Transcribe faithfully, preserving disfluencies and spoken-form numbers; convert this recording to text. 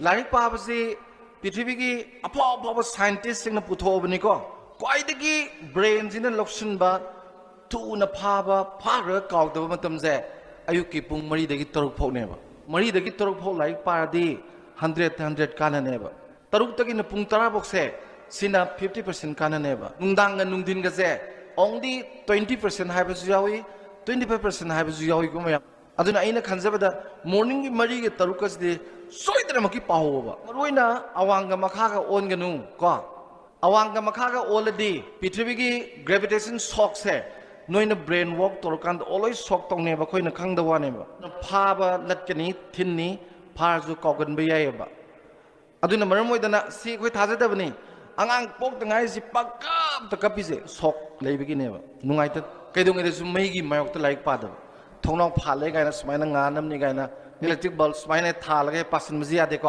ꯂꯥꯏꯔꯤꯛ ꯄꯥꯕꯁꯤ ꯄ꯭ꯔꯤꯊꯤꯕꯤꯒꯤ ꯑꯐꯥꯎ ꯑꯐꯥꯎꯕ ꯁꯥꯏꯟꯇꯤꯁꯁꯤꯡꯅ ꯄꯨꯊꯣꯛꯑꯕꯅꯤꯀꯣ꯫ ꯈ꯭ꯋꯥꯏꯗꯒꯤ ꯕ꯭ꯔꯦꯟꯁꯤꯅ ꯂꯧꯁꯤꯟꯕ ꯊꯨꯅ ꯐꯥꯕ, ꯐꯥꯈ꯭ꯔꯒ ꯀꯥꯎꯗꯕ ꯃꯇꯝꯁꯦ ꯑꯌꯨꯛꯀꯤ ꯄꯨꯡ ꯃꯔꯤꯗꯒꯤ ꯇꯔꯨꯛ ꯐꯥꯎꯅꯦꯕ꯫ ꯃꯔꯤꯗꯒꯤ ꯇꯔꯨꯛ ꯐꯥꯎ ꯂꯥꯏꯔꯤꯛ ꯄꯥꯔꯗꯤ ꯍꯟꯗ꯭ꯔꯦꯠꯇ ꯍꯟꯗ꯭ꯔꯦꯠ ꯀꯥꯟꯅꯅꯦꯕ꯫ ꯇꯔꯨꯛꯇꯒꯤꯅ ꯄꯨꯡ ꯇꯔꯥ ꯐꯥꯎꯁꯦ ꯁꯤꯅ ꯐꯤꯐꯇꯤ ꯄꯥꯔꯁꯦꯟ ꯀꯥꯟꯅꯅꯦꯕ꯫ ꯅꯨꯡꯗꯥꯡꯒ ꯅꯨꯡꯊꯤꯟꯒꯁꯦ only twenty percent ꯍꯥꯏꯕꯁꯨ ꯌꯥꯎꯏ, twenty five percent ꯍꯥꯏꯕꯁꯨ ꯌꯥꯎꯏꯀꯣ ꯃꯌꯥꯝ꯫ ꯑꯗꯨꯅ ꯑꯩꯅ ꯈꯟꯖꯕꯗ morningꯒꯤ ꯃꯔꯤꯒ ꯇꯔꯨꯛꯀꯁꯤꯗꯤ ꯁꯣꯏꯗꯅꯃꯛꯀꯤ ꯄꯥꯍꯧꯕ꯫ ꯃꯔꯨꯑꯣꯏꯅ ꯑꯋꯥꯡꯒ ꯃꯈꯥꯒ ꯑꯣꯟꯒꯅꯨ ꯀꯣ꯫ ꯑꯋꯥꯡꯒ ꯃꯈꯥꯒ ꯑꯣꯜꯂꯗꯤ ꯄ꯭ꯔꯤꯊꯤꯕꯤꯒꯤ gravitation shockꯁꯦ ꯅꯣꯏꯅ brain work ꯇꯧꯔꯀꯥꯟꯗ always shock ꯇꯧꯅꯦꯕ, ꯑꯩꯈꯣꯏꯅ ꯈꯪꯗꯕ ꯋꯥꯅꯦꯕ꯫ ꯐꯥꯕ ꯂꯠꯀꯅꯤ, ꯊꯤꯟꯅꯤ, ꯐꯥꯔꯁꯨ ꯀꯥꯎꯒꯟꯕ ꯌꯥꯏꯑꯕ꯫ ꯑꯗꯨꯅ ꯃꯔꯝ ꯑꯣꯏꯗꯅ ꯁꯤ ꯑꯩꯈꯣꯏ ꯊꯥꯖꯗꯕꯅꯤ꯫ ꯑꯉꯥꯡ ꯄꯣꯛꯇ ꯉꯥꯏꯔꯤꯁꯤ ꯄꯪꯀꯞꯇ ꯀꯞꯄꯤꯁꯦ shock ꯂꯩꯕꯒꯤꯅꯦꯕ꯫ ꯅꯨꯡꯉꯥꯏꯇ ꯀꯩꯗꯧꯉꯩꯗꯁꯨ ꯃꯩꯒꯤ ꯃꯥꯌꯣꯛꯇ ꯂꯥꯏꯔꯤꯛ ꯄꯥꯗꯕ꯫ ꯊꯣꯡꯅꯥꯎ ꯐꯥꯜꯂꯦ ꯀꯥꯏꯅ ꯁꯨꯃꯥꯏꯅ ꯉꯥꯟꯅꯕꯅꯤ ꯀꯥꯏꯅ electric bulb ꯁꯨꯃꯥꯏꯅ ꯊꯥꯜꯂꯒ ꯍꯦꯛ ꯄꯥꯁꯤꯟꯕꯁꯤ ꯌꯥꯗꯦꯀꯣ꯫